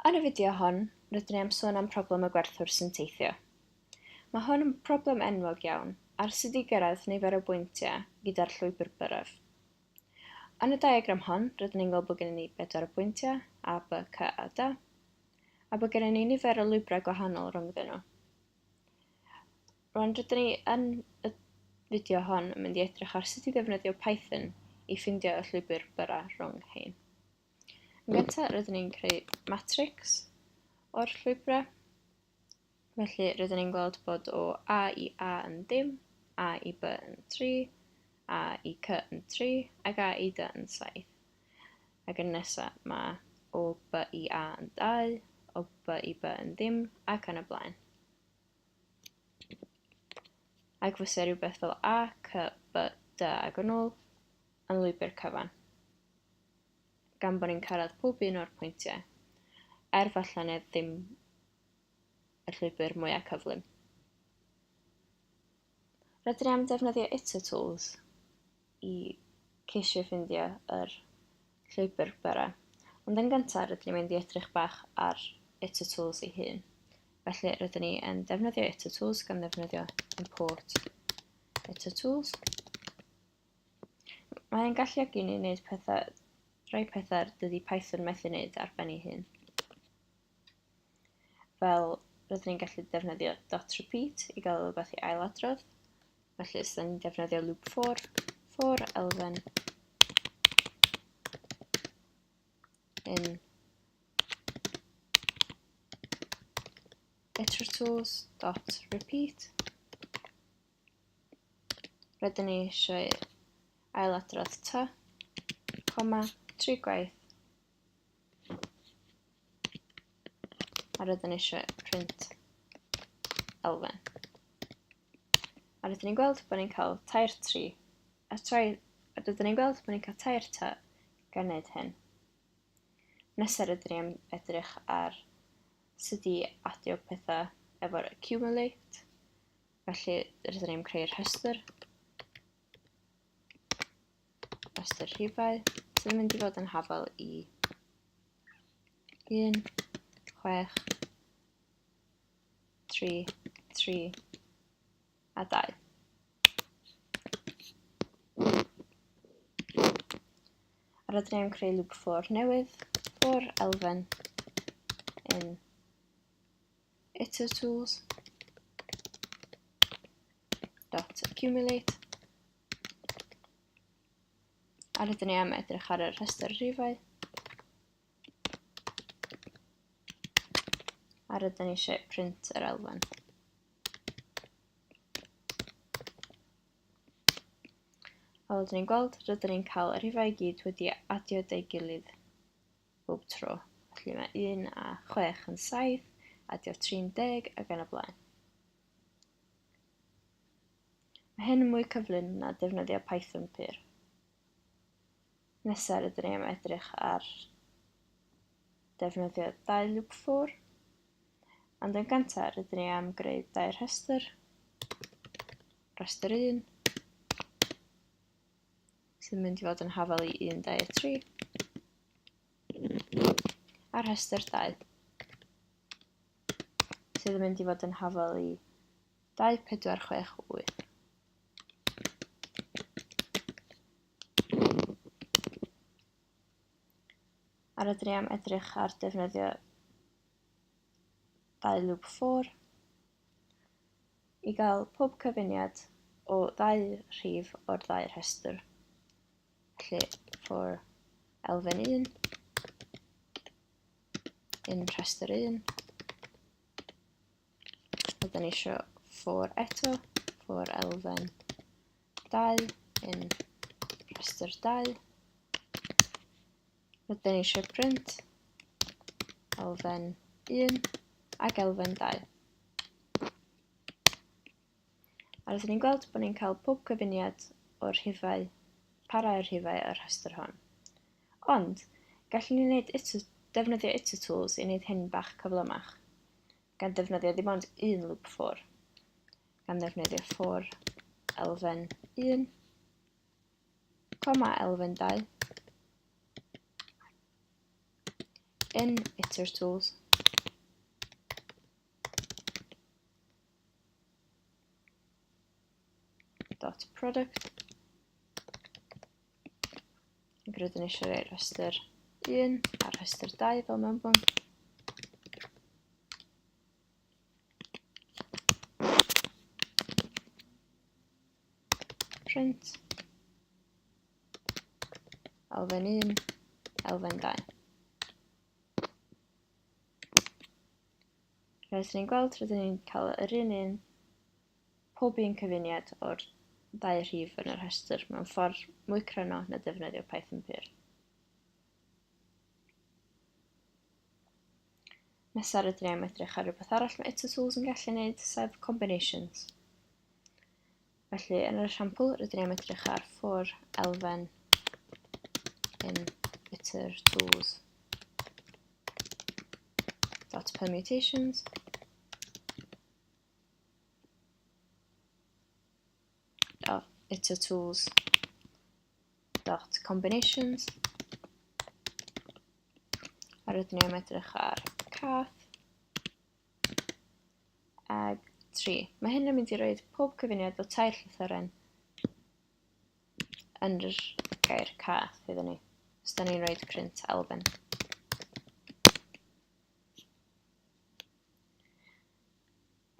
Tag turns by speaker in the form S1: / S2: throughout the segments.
S1: Yn y fideo hon, rydyn ni am sôn am problem y gwerthwr sy'n teithio. Mae hwn yn problem enwog iawn ar sut i gyrraedd nifer o bwyntiau gyda'r llwybr byrraf. Yn y diagram hon, rydyn ni'n gweld bod gennym ni bedwar o bwyntiau, A, B, C a D, a bod gennym ni nifer o lwybrau gwahanol rhyngddyn nhw. Rwan, rydyn ni yn y fideo hon yn mynd i edrych ar sut i ddefnyddio Python i ffindio y llwybr byrra rhwng hein. Yn gyntaf, rydyn ni'n creu matrix o'r llwybrau. Felly, rydyn ni'n gweld bod o A i A yn dim, A i B yn 3, A i C yn 3, ac A i D yn 7. Ac yn nesaf, mae o B i A yn 2, o B i B yn ddim, ac yn y blaen. Ac fysa rhywbeth fel A, C, B, D ac yn ôl yn lwybr cyfan. Gan bod ni'n cyrraedd pob un o'r pwyntiau, er falle neu ddim y llwybr mwyaf cyflym. Rydyn ni am defnyddio itertools i ceisio ffindio yr llwybr byrra. Ond yn gyntaf, rydyn ni'n mynd i edrych bach ar itertools ei hun. Felly, rydyn ni yn defnyddio itertools gan ddefnyddio import itertools. Mae'n galluogi ni wneud pethau, rhai pethau dydy Python methu wneud ar ben ei hun. Fel, rydyn ni'n gallu defnyddio dot repeat i gael rhywbeth i ailadrodd. Felly, os ni'n defnyddio loop for, for elfen in itertools dot repeat Rydyn ni eisiau ailadrodd t, coma, tri gwaith. A rydyn ni eisiau print elfen. A rydyn ni'n gweld bod ni'n cael tair tri. A, tri, a rydyn ni'n gweld bod ni'n cael tair t gan wneud hyn. Nesaf rydyn ni am edrych ar sut i adio pethau efo'r accumulate. Felly, rydyn ni'n creu rhestr. Rhestr rhifau sydd yn mynd i fod yn hafal i 1, 6, 3, 3 a 2. A rydyn ni'n creu loop for newydd, for elfen in itertools dot accumulate a rydyn ni am edrych ar y rhestr rhifau a rydyn ni eisiau print yr elfen. A fel dyn ni'n gweld, rydyn ni'n cael y rhifau i gyd wedi adio dau gilydd bob tro. Felly mae 1 a 6 yn 7, adio 3 yn 10 ac yn y blaen. Mae hyn yn mwy cyflym na defnyddio Python pur. Nesaf rydyn ni am edrych ar defnyddio dau loop for. Ond yn gyntaf rydyn ni am greu dau rhestr. Rhestr 1 sydd yn mynd i fod yn hafal i 1, 2 a 3. A rhestr 2 sydd yn mynd i fod yn hafal i 2, 4, 6, 8. A rydyn ni am edrych ar defnyddio dau loop for i gael pob cyfuniad o ddau rhif o'r ddau rhestr. Felly, for elfen 1, in rhestr 1, rydyn ni eisiau for eto, for elfen 2, in rhestr 2, Rydyn ni eisiau print elfen 1 ac elfen 2. A rydyn ni'n gweld bod ni'n cael pob cyfuniad o'r rhifau, parau'r rhifau o'r rhestr hon. Ond, gallwn ni wneud iter, defnyddio itertools i wneud hyn bach cyflymach, gan ddefnyddio ddim ond un loop for, gan ddefnyddio for elfen 1, coma elfen 2, In itertools dot product ac rydyn ni eisiau rhoi rhestr 1 a rhestr 2 fel mewnbwn. Print elfen 1, elfen 2. Rydyn ni'n gweld, rydyn ni'n cael yr un un, pob un cyfuniad o'r ddau rhif yn y rhestr mewn ffordd mwy cryno na defnyddio Python pur. Nesaf rydyn ni am edrych ar rhywbeth arall mae itertools yn gallu gwneud, sef combinations. Felly, yn yr esiampl, rydyn ni am edrych ar for elfen in itertools dot permutations dot itertools dot combinations a rydyn ni am edrych ar cath ag 3. Mae hyn yn mynd i roed pob cyfuniad o tair llythyren yn yr gair cath iddyn ni. Os da ni'n rhoi print elfen.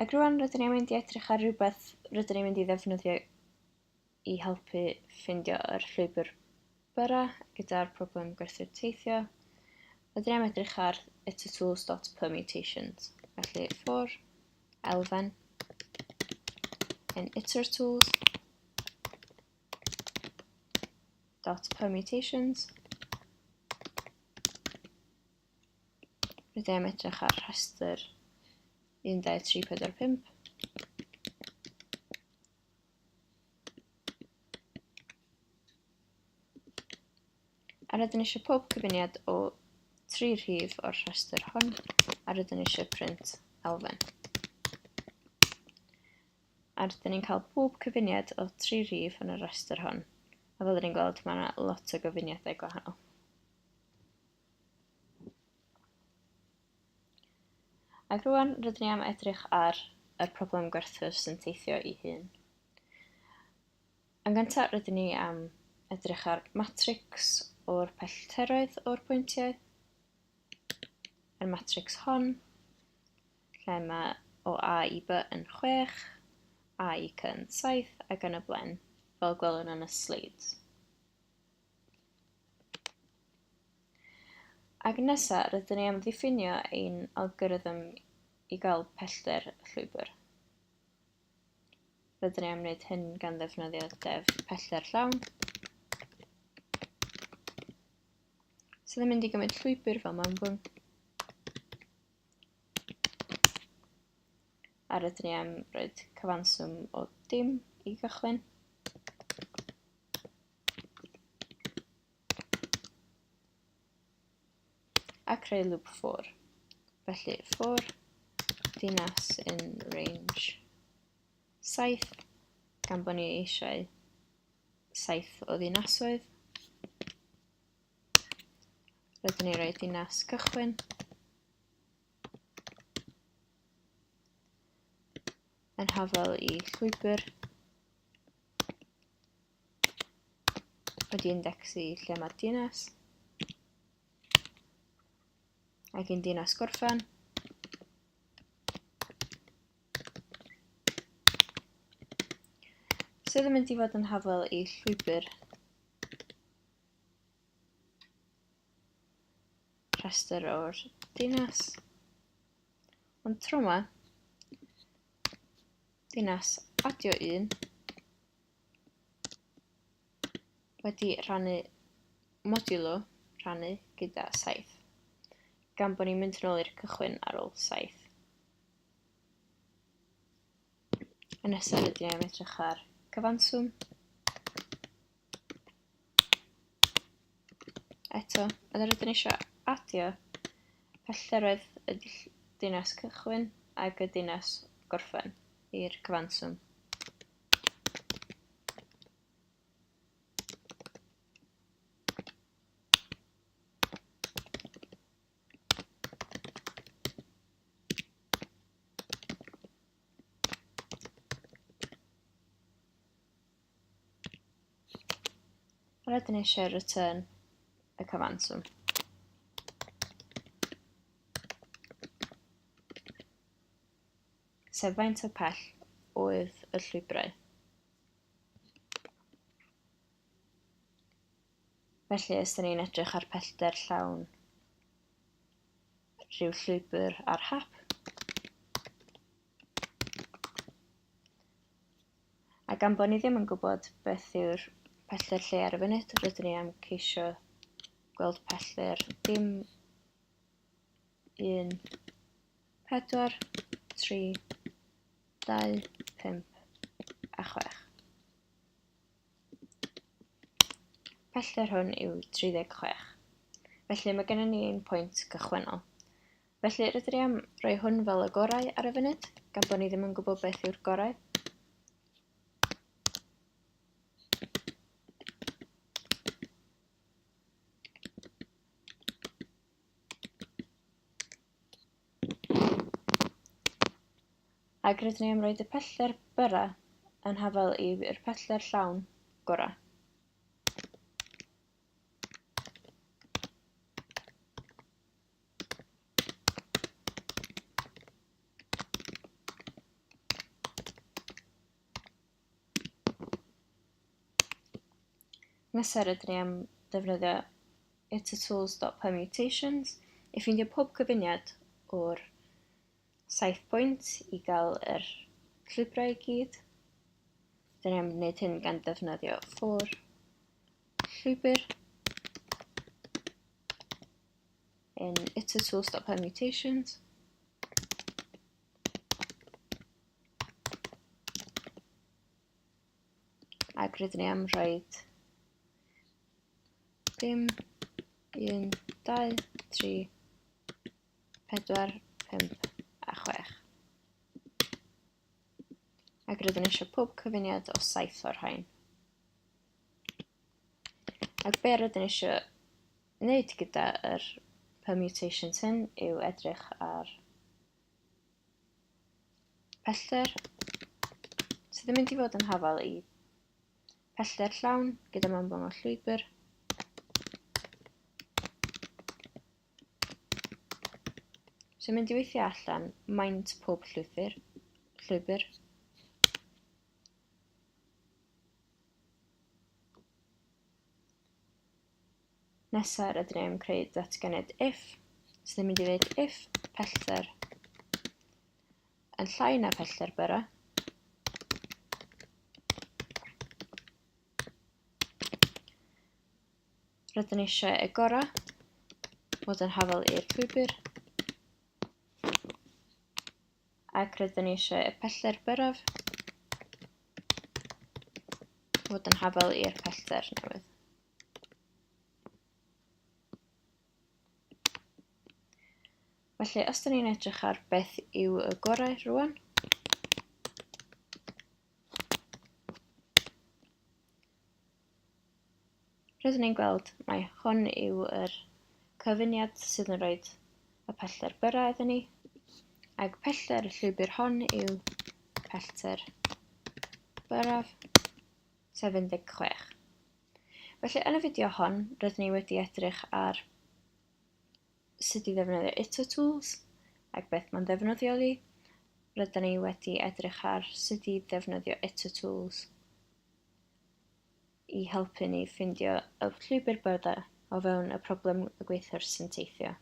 S1: Ac rwan rydyn ni'n mynd i edrych ar rhywbeth rydyn ni'n mynd i ddefnyddio i helpu ffindio yr llwybr byra gyda'r problem gwerthu'r teithio. Rydyn ni'n edrych ar itertools.permutations. Felly for elfen in itertools dot permutations. Rydyn ni'n edrych ar rhestr 1, 2, 3, 4, 5. A rydyn ni eisiau pob cyfuniad o tri rhif o'r rhestr hon, a rydyn ni eisiau print elfen. A rydyn ni'n cael pob cyfuniad o tri rhif yn y rhestr hon. A fel rydyn ni'n gweld, mae yna lot o gyfuniadau gwahanol. Ac rwan, rydyn ni am edrych ar yr problem gwerthwr sy'n teithio i hun. Yn gyntaf, rydyn ni am edrych ar matrics o'r pellteroedd o'r pwyntiau. Yr matrics hon, lle mae o A i B yn 6, A i C yn 7, ac yn y blaen, fel gwelwn yn y sleids. Ac nesa, rydyn ni am ddiffinio ein algorithm i gael pellter y llwybr. Rydyn ni am wneud hyn gan ddefnyddio def pellter llawn, sydd yn mynd i gymryd llwybr fel mewnbwn. A rydyn ni am roed cyfanswm o dim i gychwyn. A creu loop for. Felly for dinas in range 7, gan bod ni eisiau 7 o ddinasoedd. Rydyn ni rhoi dinas cychwyn. Yn hafal i llwybr wedi indexu lle mae'r dinas ac un dinas gorffen sydd yn mynd i fod yn hafal i llwybr rhestr o'r dinas. Ond tro yma, dinas adio 1 wedi rhannu modulo rhannu gyda 7, gan bod ni'n mynd yn ôl i'r cychwyn ar ôl 7. Y nesaf rydyn ni am edrych ar cyfanswm. Eto, yna rydyn ni eisiau adio pellteroedd y dinas cychwyn ac y dinas gorffen i'r cyfanswm. A rydyn ni eisiau return y cyfanswm. Sef faint o pell oedd y llwybrau. Felly, os da ni'n edrych ar pellter llawn rhyw llwybr ar hap, a gan bod ni ddim yn gwybod beth yw'r pellter lle ar y funud, rydyn ni am ceisio gweld pellter dim 1, 4, 3, 2, 5 a 6. Pellter hwn yw 36. Felly mae gennym ni ein pwynt cychwynnol. Felly rydyn ni am roi hwn fel y gorau ar y funud, gan bod ni ddim yn gwybod beth yw'r gorau. Ac rydyn ni am roed y pellter byrra yn hafal i'r pellter llawn gorau. Nesaf rydyn ni am ddefnyddio itertools.permutations i ffeindio pob cyfuniad o'r 7 pwynt i gael yr llwybrau i gyd. Dyn ni am wneud hyn gan ddefnyddio for llwybr in itertools.permutations. Ac rydyn ni am rhoi dim, 1, 2, 3, 4, 5 a 6. Ac rydyn ni eisiau pob cyfuniad o 7 o'r rhain. Ac be rydyn ni eisiau wneud gyda yr permutations hyn yw edrych ar pellter sydd yn mynd i fod yn hafal i pellter llawn gyda mewnbwn o'r llwybr. Sy'n mynd i weithio allan maint pob llwythyr, llwybr. Nesaf rydyn ni am creu datganiad if, sydd yn mynd i ddweud if pellter yn llai na pellter byra. Rydyn ni eisiau y gorau fod yn hafal i'r llwybr ac rydyn ni eisiau y pellter byrraf fod yn hafal i'r pellter newydd. Felly, os dyn ni'n edrych ar beth yw y gorau rwan, Rydyn ni'n gweld mai hwn yw yr cyfuniad sydd yn rhoi y pellter byrra iddyn ni, ac pellter y llwybr hon yw pellter byrraf, sef 16. Felly yn y fideo hon, rydyn ni wedi edrych ar sut i ddefnyddio itertools ac beth mae'n ddefnyddiol i. Rydyn ni wedi edrych ar sut i ddefnyddio itertools i helpu ni ffindio y llwybr byrddau o fewn y problem y gweithiwr sy'n teithio.